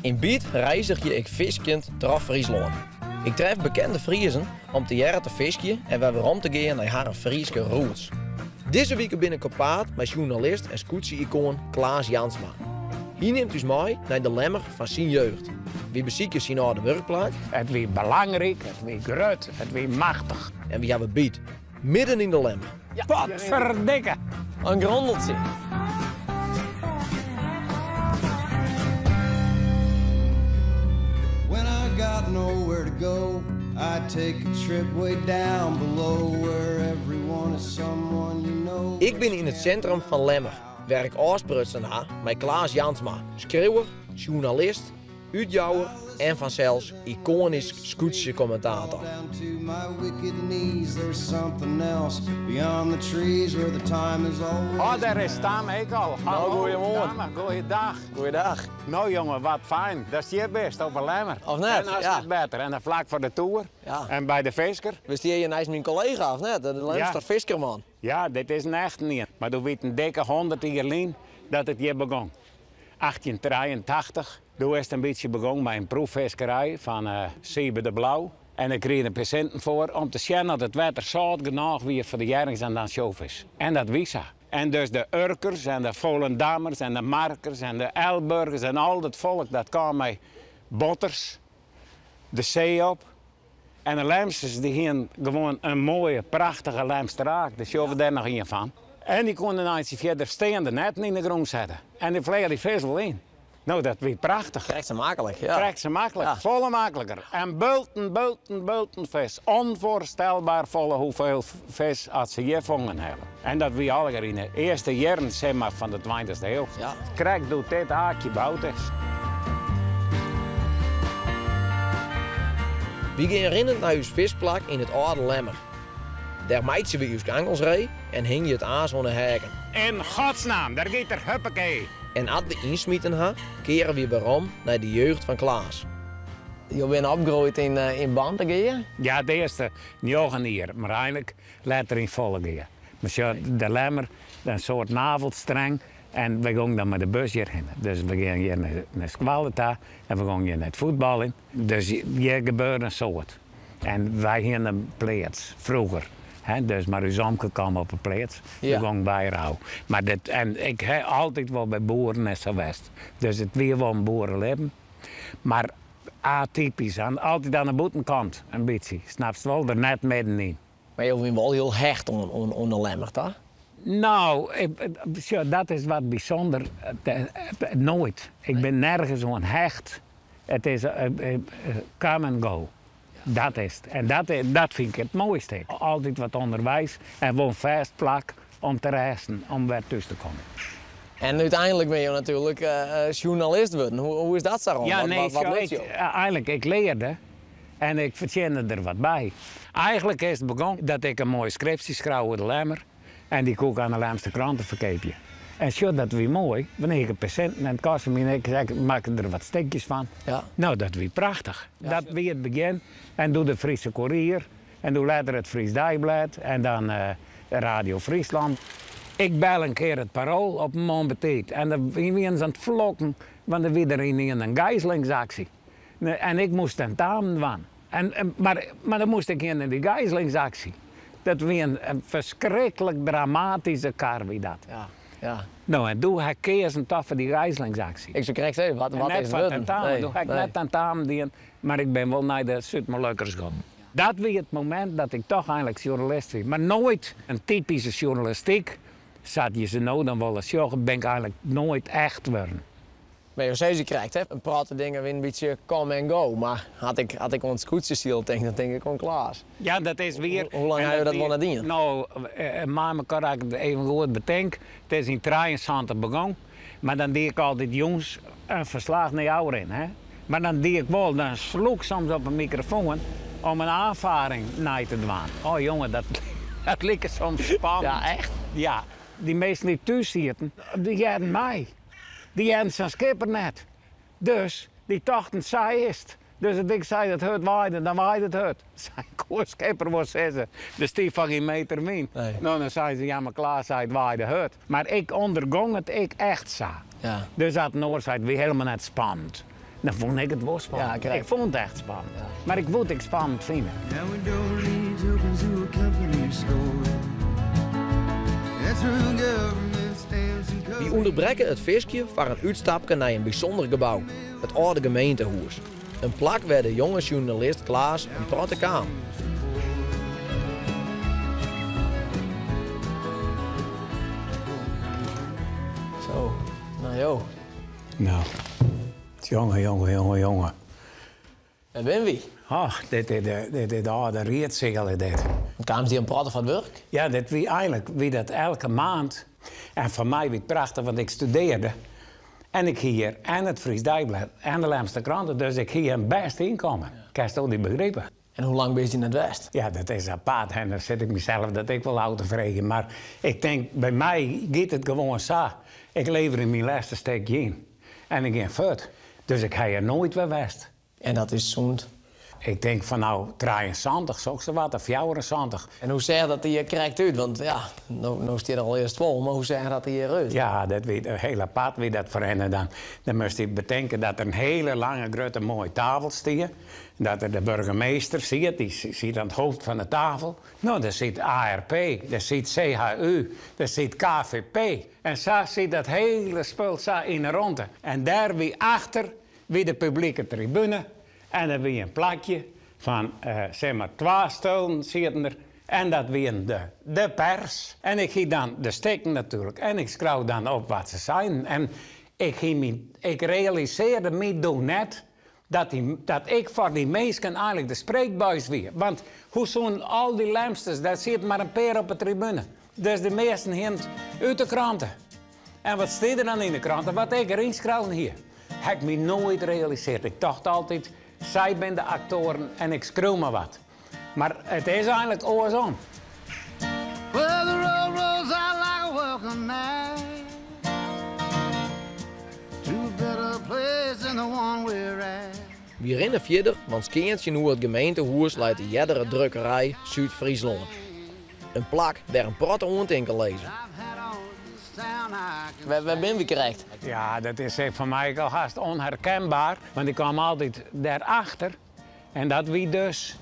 Yn Byt reizgje ik fiskjend troch Fryslân. Ik tref bekende Friezen om tegearre te fiskjen en wer werom te gean nei harren Fryske roots. Dizze wike bin ik op paad mei sjoernalist en skûtsje-ikoan Klaas Jansma. Hy nimt ús mei nei de Lemmer fan syn jeugd. Wy besykje syn âlde wurkplak. It wie belangryk, it wie grut, it wie machtich. En wy hawwe byt, midden yn de Lemmer. Potferdikke! In grondeltsje. When I got nowhere to go, I take a trip way down below where everyone is someone you know. Ik bin yn it sintrum fan Lemmer, wêr ik ôfsprutsen ha mei Klaas Jansma, skriuwer, sjoernalist, útjouwer en fansels ikoanysk skûtsjekommentator. Oh, dêr is Tamme ek al. Nou, goeiemoarn. Tamme, goeiedag. Goeiedag. No jonge, wat fijn datst hjir bist op 'e Lemmer. Of net? En as Ja. it better. En dan flak foar de toer. Ja. En by de fisker. We stean hjir neist myn kollega, of net? De Lemster fiskerman. Ja, dit is in echten ien. Mar doe wie it in dikke 100 jier lyn dat it hjir begûn. 1883, doe is it in bytsje begûn mei in proeffiskerij fan Siebe de Blauw. En ik krige in pear sinten foar om te sjen oft it wetter sâlt genôch wie foar de hjerrings en de ansjovis. En dat wie sa. En dus de Urkers en de Volendammers en de Markers en de Elburgers en al dat folk dat kaam mei botters de see op. En de Lemsters dy hienen gewoan in moaie, prachtige Lemsteraak, dêr sjogge we dêr noch ien fan. En dy koenen in eintsje fierder steande netten yn de grûn sette. En dy fleach dy fisk wol yn. No, dat wie prachtich. Krekt sa maklik, ja. Krekt sa maklik, Ja. folle makliker. En bulten, bulten, bulten fisk. Onvoorstelbaar folle hoeveel fisk as se hjir fongen hawwe. En dat wie allegear yn de earste jierren sis mar, fan de tweintichste iuw. Ja. Krekt doe't dit aakje boud is. Wy gean rinnend nei ús fiskplak yn it âlde Lemmer. Dêr meitsje wy ús angels ree en hingje it aas oan 'e heaken. In godsnaam, dêr giet er, huppakee! En at we ynsmiten ha, keare wy werom nei de jeugd fan Klaas. Jo binne opgroeid yn Bantegea? Ja, de earste njoggen jier, mar einlik letter yn Follegea. Mar sjoch, de Lemmer, in soart navelstreng en wy gongen dan mei de bus hjirhinne. Dus we gyngen hjir nei skoalle ta en we gongen hjir nei it fuotbaljen. Dus hjir gebeurde in soad. En wy hiene in pleats, froeger. Hè, dus, mar ús omke kaam op 'e pleats, Ja. doe gongen wy rau. Mar dit, en ik ha altyd wol by boeren en sa west. Dus it wie wol in boerelibben. Mar atypysk, altyd oan de bûtenkant in bytsje, snapst wol, der net middenyn. Mar jo wiene wol hiel hecht oan de Lemmer, ta? No, sjoch, dat is wat bysûnder. Noait. Ik bin nergens oan hecht. It is come and go. Dat is it. En dat, dat fyn ik it moaiste. Altyd wat ûnderweis en wol in fêst plak om te rêsten, om wer thús te kommen. En úteinlik binne jo natuerlik sjoernalist wurden. Hoe is dat sa rûn? Ja, nee, Wat sjoch, luts jo? Einlik, ik learde en ik fertsjinne der wat by. Eigentlik is it begûn dat ik in moai skriptsje skreau oer de Lemmer en dy koe ik oan de Lemster krante ferkeapje. En sjoch, dat wie moai, want ik hie in pear sinten en it koste my niks, ik makke der wat stikjes fan. Ja. No, dat wie prachtich. Dat wie it begjin. En doe de Friese Koerier en doe letter it Fries Deiblêd en dan Radio Friesland. Ik belle in kear it Parool op in moarn betiid en der wienen se oan it flokken, want der wie der ynienen in gijzelingsaksje. En ik moast tentamen dwaan. En, mar, mar dan moast ik yn dy gijzelingsaksje. Dat wie in ferskriklik dramatyske kar wie dat. Ja, ja. No en doe ha ik keazen toch foar dy gijzelingsaksje. Ik soe krekt sizze, wat, wat net is foar wurden? tentamen. Nee, Doe ha ik nee. net tentamen dien, mar ik bin wol nei de Súd-Molukkers gien. Dat wie it momint dat ik toch einlik sjoernalist wie. Mar noait in typyske sjoernalistyk, sa't je se no dan wolle sjogge, bin ik einlik noait echt wurden. Mar jo sizze krekt, hè, in protte dingen wiene in bytsje come and go. Mar as ik, as ik oan it skûtsjesilen tink, dan tink ik oan Klaas. Ja, dat is wier. Hoe lang En ha jo dat wie- wol net dien? No, mei mekoar as ik it even goed betink, it is yn 73 begûn. Mar dan die ik altyd jûns in ferslach nei ôfrin, hè. Mar dan die ik wol, dan sloech ik soms op 'e mikrofoan om in aanvaring nei te dwaan. Oh jonge, dat, dat like soms spannend. Ja, echt? Ja, dy minsken dy't thús sieten, dy hearden my. Dy hearden sa'n skipper net. Dus dy tochten, sa is it. Dus as ik sei dat hurd waaide, dan waaide it hurd. Sei koe in skipper wol sizze, der stie foar gjin meter wyn. Nee. No, dan sei se, ja, mar Klaas sei it waaide hurd. Mar ik ûndergong it ek echt sa. Ja. Dus as in oar sei, it wie helemaal net spannend. Dan fûn ik it wol spannend. Ja, ik fûn it echt spannend. Mar ik woe it ek spannend fine. Now we don't need tokens to a company store. That's where the government stamps and Wy ûnderbrekke it fiskjen foar in útstapke nei in bysûnder gebou, it âlde gemeentehûs. In plak wêr de jonge sjoernalist Klaas in protte kaam. Zo, nou jo. Nou, jonge, jonge, jonge, jonge. Wêr binne wy? Och, dit is de, dit is de âlde riedseal, is dit. Kaamst hjir in protte foar it wurk? Ja, dit wie eigenlik wie dat elke maand. En foar my wie it prachtich, want ik studearde. En ik hie hjir en it Fries Deiblêd en de Lemster Krante, dus ik hie in bêst ynkommen. Kinsto dy begripe? En hoe lang bist hjir net west? Ja, dat is apart en dan sit ik mysels dat ek wol ôf te freegjen. Mar ik tink, by my giet it gewoan sa. Ik leverje myn lêste stikje yn en ik gean fuort. Dus ik ha hjir noait wer west. En dat is sûnt? Ik tink fan no 73, soksawat, of 74. En hoe seach dat der hjir krekt út? Want ja, no, no stiet er al earst fol, mar hoe seach dat der hjir út? Ja, dat wie hiel apart wie dat foarhinne dan. Dan moast je betinke dat der in hiele lange, grutte, moaie tafel stie. Dat der de burgemeester siet, dy siet oan it hoofd fan de tafel. No, dêr siet ARP, dêr siet CHU, dêr siet KVP. En sa siet dat hiele spul sa yn 'e ronde. En dêr wie achter wie de publike tribune en der wie in plakje fan sis mar twa stuollen sieten der en dat wienen de de pers. En ik hie dan de stikken natuerlik en ik skreau dan op wat se seinen. En ik hie myn, ik realisearde my doe net dat dy, dat ik foar dy minsken eigenlik de spreekbuis wie. Want hoe soenen al dy Lemsters, dêr sieten mar in pear op 'e tribune, dus de measten hienen it út de krante. En wat stie der dan yn de krante? Wat ik deryn skreaun hie. Ha ik my noait realisearre. Ik tocht altyd, sy binne de aktoaren en ik skriuw mar wat. Mar it is eigenlik oarsom. Well, the road rolls out like a welcome mat to a better place than the one we're at. Wy rinne fierder, want skean tsjinoer it gemeentehûs leit de eardere drukkerij Súd-Fryslân. In plak dêr in protte oantinken lizze. Wêr binne wy krekt? Ja, dat is foar my ek al hast onherkenbaar, want ik kwam altyd dêrachter en dat wie dus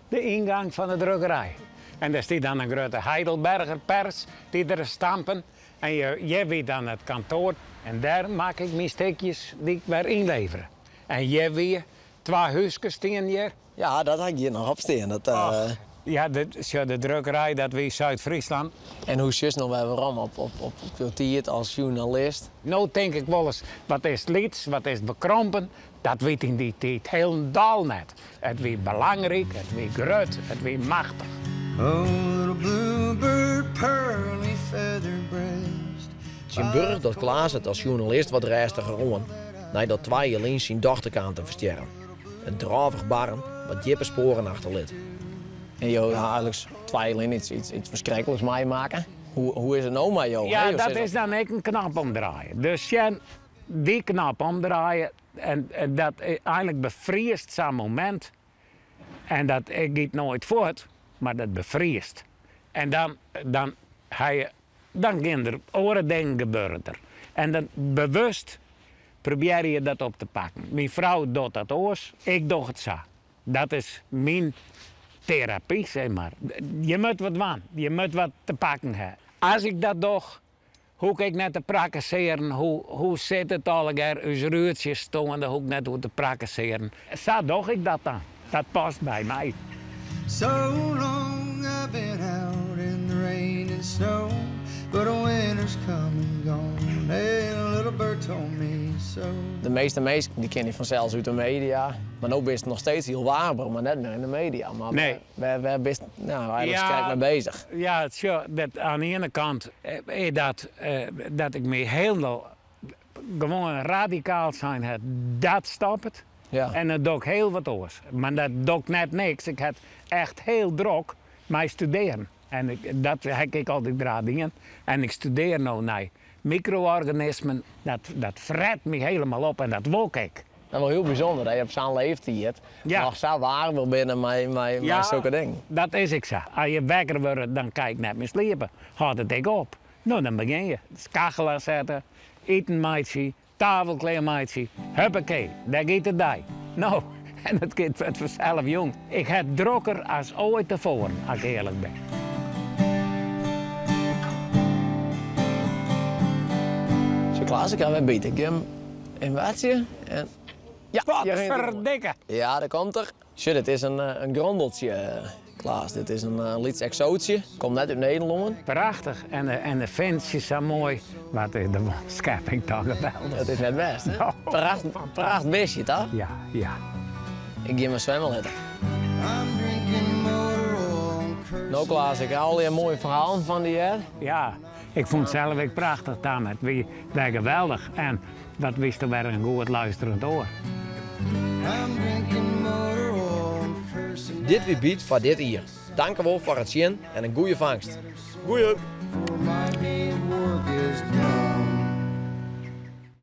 de yngang fan de drukkerij. En dêr stiet dan in grutte Heidelberger pers dy't der stampen en hjir wie dan it kantoar en dêr makke ik myn stikjes dy't ik wer ynlevere. En hjir wie twa húskes stean hjir. Ja, dat ha ik hjir noch op stean. Dat, Och, ja, de, sjoch, de drukkerij, dat wie Zuid-Friesland. En hoe sjochst no wer werom op, op, op, op jo tiid as sjoernalist? No tink ik wolris, wat is it lyts, wat is it bekrompen? Dat wie yn dy tiid hielendal net. It wie belangryk, it wie grut, it wie machtich. Oh, little bluebird, pearly feather breast. Tsjintwurdich docht Klaas it as sjoernalist wat rêstiger oan, neidat twa jier lyn syn dochter kaam te ferstjerren. In drôvich barren wat djippe spoaren achterlit. En jo ha eigenlik twa jier lyn iets, iets, iets ferskrikliks meimakke. Hoe, hoe is it no mei jo? Ja, Hè, jo dat sizze- is dan ek in knop omdraaien. Dus sjen, dy knop omdraaie en, en dat eigenlik befriest sa'n momint. En dat giet noait fuort, mar dat befriest. En dan, dan, ha je, dan gean der oare dingen gebeuren der. En dan bewust probearje je dat op te pakken. Myn frou docht dat oars, ik doch it sa. Dat is myn terapy, sis mar. Je moatte wat dwaan, je moatte wat te pakken ha. As ik dat doch, hoech ik net te prakkesearen. Hoe, hoe sit it allegear? Us rútsjes stoane, hoech ik net oer te prakkesearen. Sa doch ik dat dan. Dat past by my. So long I've been out in the rain and snow, but the winter's come and gone. Hey, a little bird told me so. De measte minsken dy kenne dy fansels út de media. Mar no bist noch steeds hiel waarber, mar net mear yn de media. Mar Nee. wêr, wêr bist no, eigenlik Ja. krekt mei beuzich? Ja, sjoch, dat, oan de iene kant is dat, dat ik my hielendal gewoan radikaal sein ha, dat stoppet. Ja. En dan doch ik hiel wat oars. Mar dat doch ik net niks. Ik ha it echt hiel drok mei studearjen. En ik, dat ha ik altyd graach dien. En ik studearje no nei mikro-organismen. Dat, dat fret my hielendal op en dat wol ik. Dat is wol hiel bysûnder dat je op sa'n leeftiid Ja. noch sa waarber binne mei, mei, mei sokke dingen. Dat is ek sa. As je wekker wurde, dan kin ik net mear sliepe. Hâldt it ek op. No, dan begjin je. Kachel oansette, iten meitsje. Tafel klearmeitsje, huppakee, dêr giet de dei. No, en it giet wurdt fansels jûn. Ik ha it drokker as oait tefoaren, as ik earlik bin. Zo Klaas, ik ha wer byt. Ik gean him wachtsje en ja, hjir rint er. Potferdikke! Ja, dêr komt er. Sjoch, dit is in in grondeltsje, Klaas. Dit is in lyts eksootsje. Komt net út Nederlân. Prachtich. En de, en de fintsjes sa moai. Wat is de skepping toch geweldich. It is net bêst, hè? No. Pracht, pracht bistje, toch? Ja, ja. Ik gean mar swimme litte. No Klaas, ik ha allegear moaie ferhalen fan dy heard. Ja, ik fûn it sels ek prachtich, Tam. It wie wer geweldich. En wat wiest wer in goed luisterend oar. Dit wie Byt foar dit jier. Tankewol foar it sjen en in goede fangst. Goeie!